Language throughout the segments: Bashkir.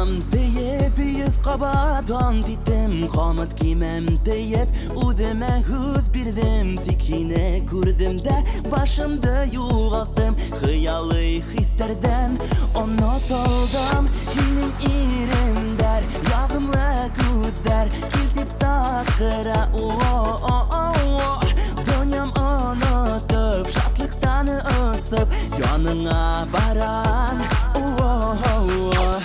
Янам тиеп, йөҙ ҡабат ант иттем. Ҡамыт кимәм тиеп, үҙемә һүҙ бирҙем. Тик һине күрҙем дә башымды юғалттым. Хыялый хистәрҙән онотолдом. Һинең ирендәр, яғымлы күҙҙәр кил тип саҡыра. О-о-о-о. Донъям онотоп, шатлыҡтан осоп, яныңа барам. О-о-о.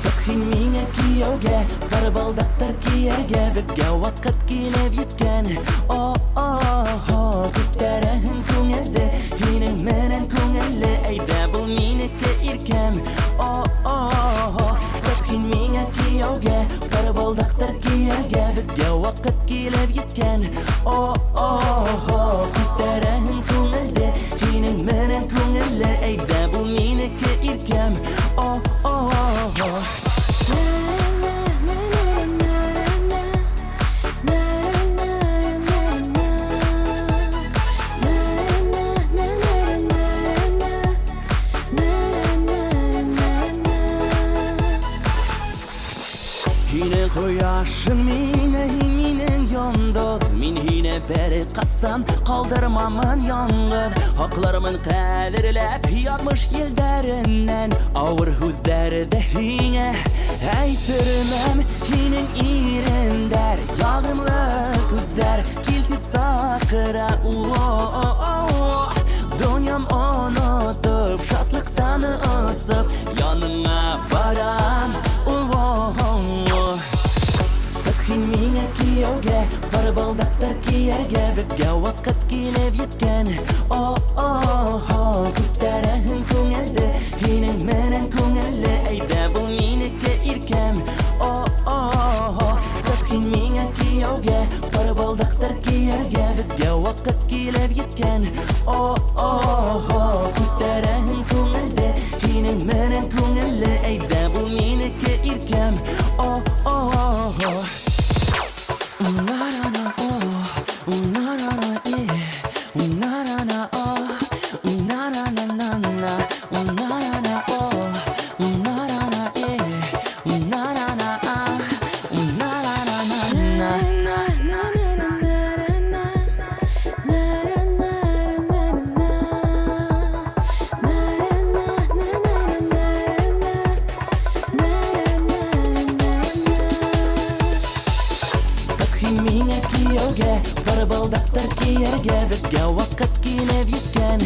Сыҡ һин миңә кейәүгә, пар балдаҡтар кейәргә, беҙгә ваҡыт килеп еткән. О-о-о, күтәрәһең күңелде, һинең менән күңелле, әйҙә был минеке иркәм. О-о-о, сыҡ һин миңә кейәүгә, пар балдаҡтар кейәргә, беҙгә ваҡыт килеп еткән. О-о-о, күтәрәһең күңелде, һинең менән күңелле, әйҙә был минеке иркәм. О-о-о. Һинең ҡояшың мине, һин минең йондоҙ. Мин һине бер ҡасан ҡалдырмамын яңғыҙ. Һаҡлармын ҡәҙерләп яҙмыш елдәренән. Ауыр һүҙҙәрҙе һиңә әйтермәм. Һинең ирендәр, яғымлы күҙҙәр кил тип саҡыра. О-о-о. Донъям онотоп, шатлыҡтан осоп, яныңа барам. О-о-о. Сыҡ һин миңә кейәүгә, пар балдаҡтар кейәргә, беҙгә ваҡыт килеп еткән. О-о-о, күтәрәһең күңелде, һинең менән күңелле, әйҙә был минеке иркәм. О-о-о, сыҡ һин миңә кейәүгә, пар балдаҡтар кейәргә, беҙгә ваҡыт килеп еткән. О-о-о, күтәрәһең күңелде, һинең менән күңелле, әйҙә был минеке иркәм. О-о-о. На-на-на, о, на-на-на, на-на-на, о, на-на-на-на-на, на-на-на, о, на-на-на, на-на-на, а, на-на-на-на-на. Сыҡ һин миңә кейәүгә, пар балдаҡтар кейәргә, беҙгә ваҡыт килеп еткән.